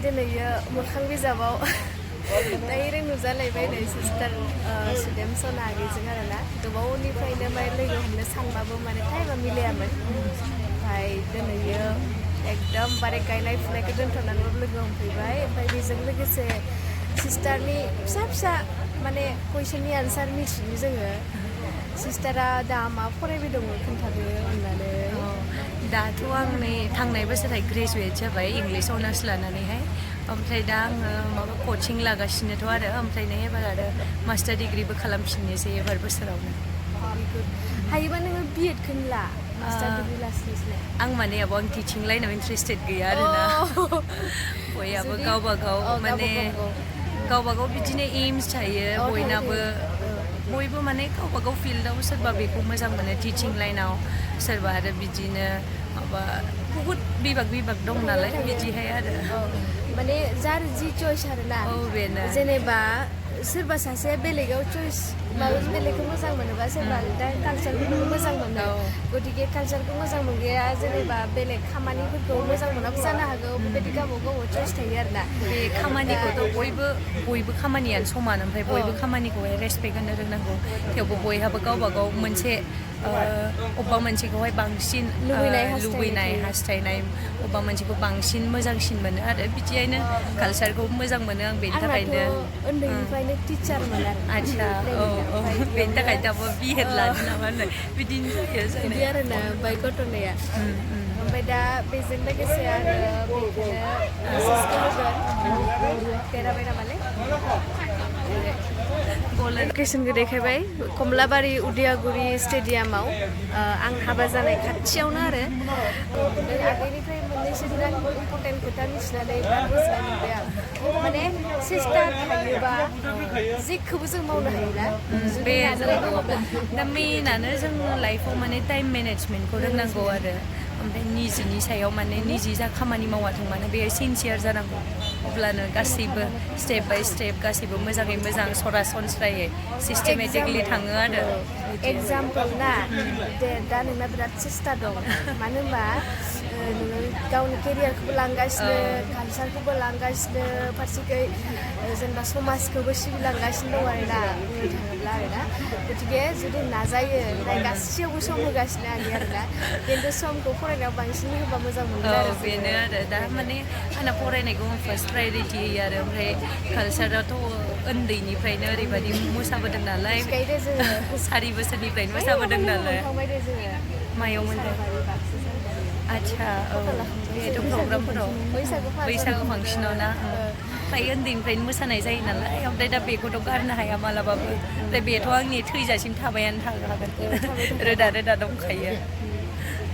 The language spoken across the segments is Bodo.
दिनैयो मोखां बिजाबाव डाइरेक्ट नुजालायबाय नै सिस्टार सुदेम सना आगैजों आरोना गोबावनिफ्रायनो माने लोगो हमनो सानबाबो माने टाइमा मिलायामोन ओमफ्राय दिनैयो एकदमबारे गायनाय फुनायखौ दोनथ'नानैबो लोगो हमफैबाय ओमफ्राय बेजों लोगोसे सिस्टारनि फिसा फिसा माने कुइसननि आन्सार मिथियो जोङो सिस्टारा दा मा फरायबाय दङ खोन्थादो अननानै दाथ' आं नै थांनाय बोसोराव ग्रेजुवेट जाबाय इंलिश अनार्स लानानैहाय ओमफ्राय दा आङो माबा कचिं लागासिनोथ' आरो ओमफ्राय नै एबार आरो मास्टार डिग्रिबो खालामफिननोसै एबार बोसोरावनो हायोबा नोङो बिएडखौनो ला मास्टार डिग्रि लास्लायस्लाय आं माने आं टिचिं लाइनाव इन्टारेस्टेड गैया आरोना बयहाबो गावबागाव माने गावबागाव बिदिनो एम्स थायो बयनाबो बयबो माने गावबागाव फिल्डआव सोरबा बेखौ मोजां मोनो टिचिं लाइनाव सोरबा आरो बिदिनो माबा बहुद बिभाग दं नालाय बिदिहाय आरो माने जार जि चइस आरोना बेनो जेनेबा सोरबा सासे बेलेगाव चइस माबा बेलेगखौ मोजां मोनोबा सोरबा दा कालचारखौ मोजां मोनो गतिके कालचारखौ मोजां मोनगैया जेनेबा बेलेग खामानिफोरखौ मोजां मोनाबो जानो हागौ बेबायदि गावबा गाव चइस थायो आरोना बे खामानिखौथ' बयबो खामानियानो समान ओमफ्राय बयबो खामानिखौहाय रेसपेक्ट होनो रोंनांगौ थेवबो बयहाबो गावबागाव मोनसे अबेबा मोनसेखौहाय बांसिन लुबैनाय हास्थायनाय अबेबा मोनसेखौ बांसिन मोजांसिन मोनो आरो बिदियैनो कालचारखौ मोजां मोनो आं बेनि थाखायनो उन्दैनिफ्रायनो टिचारमोन आरो आच्छा औ बेनि थाखाय दाबो बिएड लानो नामा होनो बिदिनो जायो बिदि आरोना ओमफ्राय घटनाया ओमफ्राय दा बेजों लोगोसे आरो बेखौनो देराबाय नामालै लकेसनखौ देखायबाय कमलाबारि उदियागुरि स्टेडियामाव आं हाबा जानाय खाथियावनो आरो आगैनिफ्राय मोननैसो बिराद इम्परटेन्ट खोथा मिथिनानै बिराद गोजोननाय मोनबाय आं माने सिस्टार थायोबा जेखौबो जों मावनो हायोना बे दा मेइनानो जों लाइफआव माने टाइम मेनेजमेन्टखौ रोंनांगौ आरो ओमफ्राय निजिनि सायाव माने निजि जा खामानि मावाथों मानो बेयो सिनसियार जानांगौ अब्लानो गासैबो स्टेप बाय स्टेप गासैबो मोजाङै मोजां सरासनस्रायै सिस्टेमेटिकलि थाङो आरो एग्जाम्पल ना दे दा नोंना बिराद सेस्था दं मानो होनबा नोङो गावनि केरियारखौबो लांगासिनो कालचारखौबो लांगासिनो फारसेखै जेनेबा समाजखौबो सिबिलांगासिनो दं आरोना बुंनो थाङोब्ला आरोना गतिके जुदि नाजायो ओमफ्राय गासैयावबो सम होगासिनो आंनि आरोना खिन्थु समखौ फरायनायाव बांसिन होबा मोजां मोनगोन आरो बेनो आरो दा माने आंना फरायनायखौ फार्स्ट प्रायरिटि होयो आरो ओमफ्राय कालचाराथ' उन्दैनिफ्रायनो ओरैबायदि मोसाबोदों नालाय 4 बोसोरनिफ्रायनो मोसाबोदों नालाय मायाव मोनदों आच्छा औ बेथ' प्रग्रामफोराव बैसागु फांसनाव ना ओमफ्राय उन्दैनिफ्रायनो मोसानाय जायो नालाय ओमफ्राय दा बेखौथ' गारनो हाया मालाबाबो ओमफ्राय बेथ' आंनि थैजासिम थाबायानो थागोन रोदा दंखायो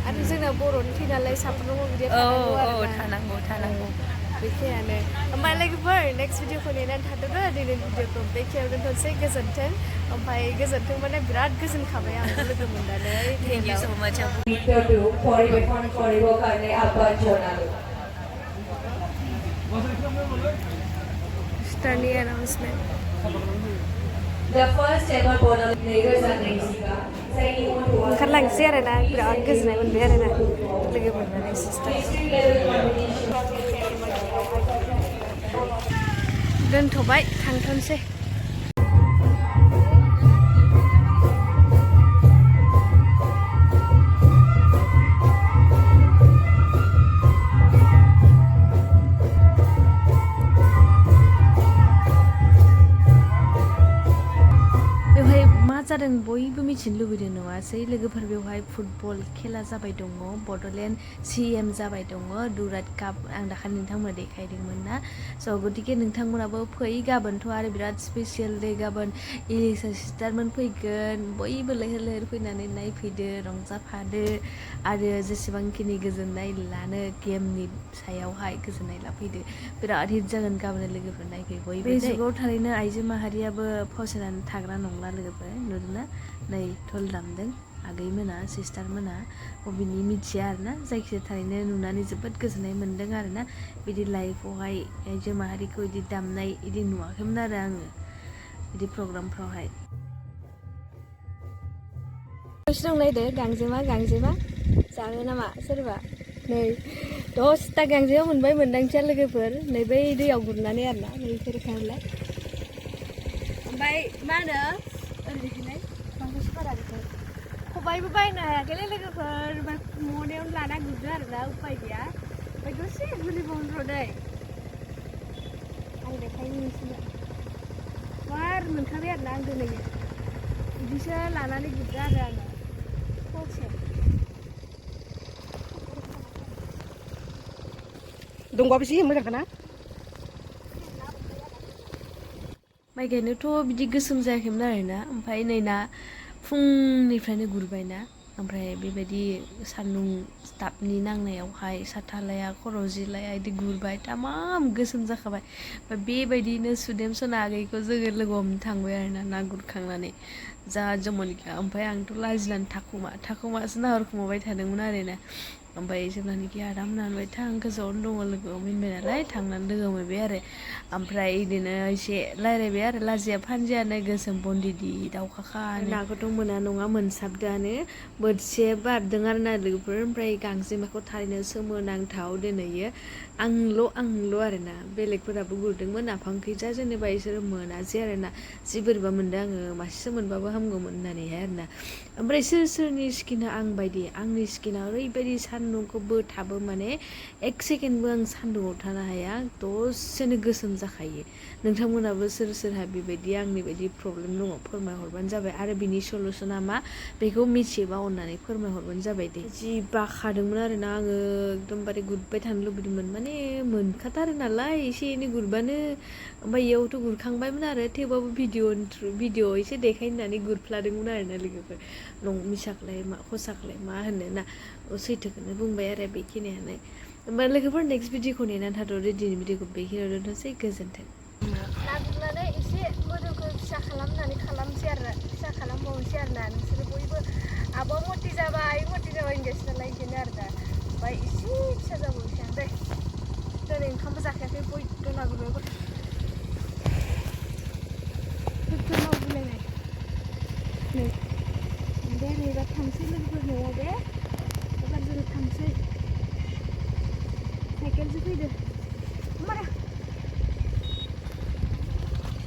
आरो जोंना बर'नि थै नालाय साफ्रोमबो बिदि थानांगौ बेखिनियानो होमबा लोगोफोर नेक्स्ट भिडिअखौ नेनानै थादों दिनैनि भिडिअखौ बेखिनियाव दोनथ'नोसै गोजोन्थों ओमफ्राय गोजोन्थों माने बिराद गोजोनखाबाय आं लोगो मोननानै थेंक इउ सो माच পৰিৱেশন কৰিবৰ কাৰণে আহ্বান জনালোঁ स्टारनि announcement The first ever Bodoland CEM ओंखारलांसै आरोना बिराद गोजोननाय मोनबाय आरोना लोगो मोननानै सिस्टार दोनथ'बाय थांथ'नोसै जादों बयबो मिथिनो लुबैदों नङासै लोगोफोर बेवहाय फुटबल खेला जाबाय दङ बड'लेण्ड CEM जाबाय दङ दुरान्ड काप आं दाखालि नोंथांमोना देखायदोंमोन ना स' गतिके नोंथांमोनाबो फै गाबोनथ' आरो बिराद स्पेसियेल दे गाबोन इलिसा सिस्टारमोन फैगोन बयबो लैहोर फैनानै नायफैदो रंजाफादो आरो जेसेबांखिनि गोजोननाय लानो गेमनि सायावहाय गोजोननाय लाफैदो बिराद हिट जागोन गाबोन लोगोफोर नायफै बयबो बे जुगाव थारैनो आइजो माहारियाबो फावसायनानै थाग्रा नंला लोगोफोर नुदोंना नै धल दामदों आगैमोना सिस्टारमोना बबेनि मिथिया आरोना जायखिजाया थारैनो नुनानै जोबोद गोजोननाय मोन्दों आरोना बिदि लाइफआवहाय आइजो माहारिखौ बिदि दामनाय बिदि नुवाखैमोन आरो आङो बिदि प्रग्रामफ्रावहाय नायदो गांजेमा जानो नामा सोरबा नै 10ता गांजेमा मोनबाय मोनदांथिया लोगोफोर नै बै दैयाव गुरनानै आरोना नैफोर खारला ओमफ्राय मा होनो ओरैहाय बांसिन बारा बेखौ खबाइबो बायनो हायाखैलै लोगोफोर ओमफ्राय मनायावनो लाना गुरदो आरोना उपाय गैया ओमफ्राय दसे गुरहैबावनो दै आं देखायनो नोंसोरनो मार मोनखाबाय आरोना आं दिनै बिदिसो लानानै गुरदो आरो आङो फलसे दंबाबो जि मोजांखाना माइ गायनोथ' बिदि गोसोम जायाखैमोन आरोना ओमफ्राय नै ना फुंनिफ्रायनो गुरबायना ओमफ्राय बेबायदि सान्दुं तापनि नांनायावहाय साथा लाया खर' जिलाया बिदि गुरबाय तामाम गोसोम जाखाबाय ओमफ्राय बेबायदिनो सुदेम सना आगैखौ जोङो लोगो हमनो थांबाय आरोना ना गुरखांनानै जा जमनिका ओमफ्राय आंथ' लाजिनानै थाखुमासो नाहरखुमाबाय थादोंमोन आरोना ओमफ्राय जेब्लानाखि आराम नानबाय थां गोजौआवनो दङ लोगोआव मिन्बाय नालाय थांनानै लोगो मोनबाय आरो ओमफ्राय बिदिनो एसे रायज्लायबाय आरो लाजिया फानजियानो गोसोम बन्दिदि दाउखाखानो नाखौथ' मोना नङा मोनसाबदोआनो बोथिसे बारदों आरो ना लोगोफोर ओमफ्राय गांजेमाखौ थारैनो सोमोनांथाव दिनैयो आंल' आरोना बेलेगफोराबो गुरदोंमोन आफांखैजा जेनेबा इसोरो मोनासै आरोना जि बोरैबा मोनदों आङो मासेसो मोनबाबो हामगौमोन होननानैहाय आरोना ओमफ्राय सोरनि स्किना आं बायदि आंनि स्किना ओरैबायदि सान्दुंखौ बोथाबो माने 1 सेकेन्डबो आं सान्दुङाव थानो हाया दसेनो गोसोम जाखायो नोंथांमोनाबो सोरहा बेबायदि आंनि बायदि प्रब्लेम दङ फोरमायहरबानो जाबाय आरो बिनि सलुसना मा बेखौ मिथियोबा अननानै फोरमायहरबानो जाबाय दे जि बाखादोंमोन आरोना आङो एकदमबारे गुरबाय थानो लुबैदोंमोन माने मोनखाथारो नालाय एसे एनै गुरबानो ओमफ्राय इयावथ' गुरखांबायमोन आरो थेवबाबो भिडिअ एसे देखायनानै गुरफ्लादोंमोन आरोना लोगोफोर मिसाखौलाय मा हसाखौलाय मा होनो ना सैथोखौनो बुंबाय आरो बेखिनियानो ओमफ्राय लोगोफोर नेक्स्ट भिडिअखौ नेनानै थाथ'दो दिनैनि भिडिअखौ बेखिनियाव दोनथ'सै गोजोन्थों ना गुरनानै एसे मोदोमखौ फिसा खालामसै आरो फिसा खालामबावनोसै आरोना नोंसोरो बयबो आब' मति जाबाय होनगासिनो नालाय बिदिनो आरोना ओमफ्राय एसे फिसा जाबावनोसै आं दे दिनै ओंखामबो जाखायाखै बयबो ना गुरबाय मावगुलायनाय नै दे नै एबार थांसै लोगोफोर न'आव दे एबार जोङो थांसै साइकेलसो फैदो मारा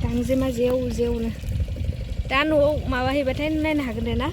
गांजेमा जेवनो दा न'आव माबा हैबाथाय नायनो हागोन दे ना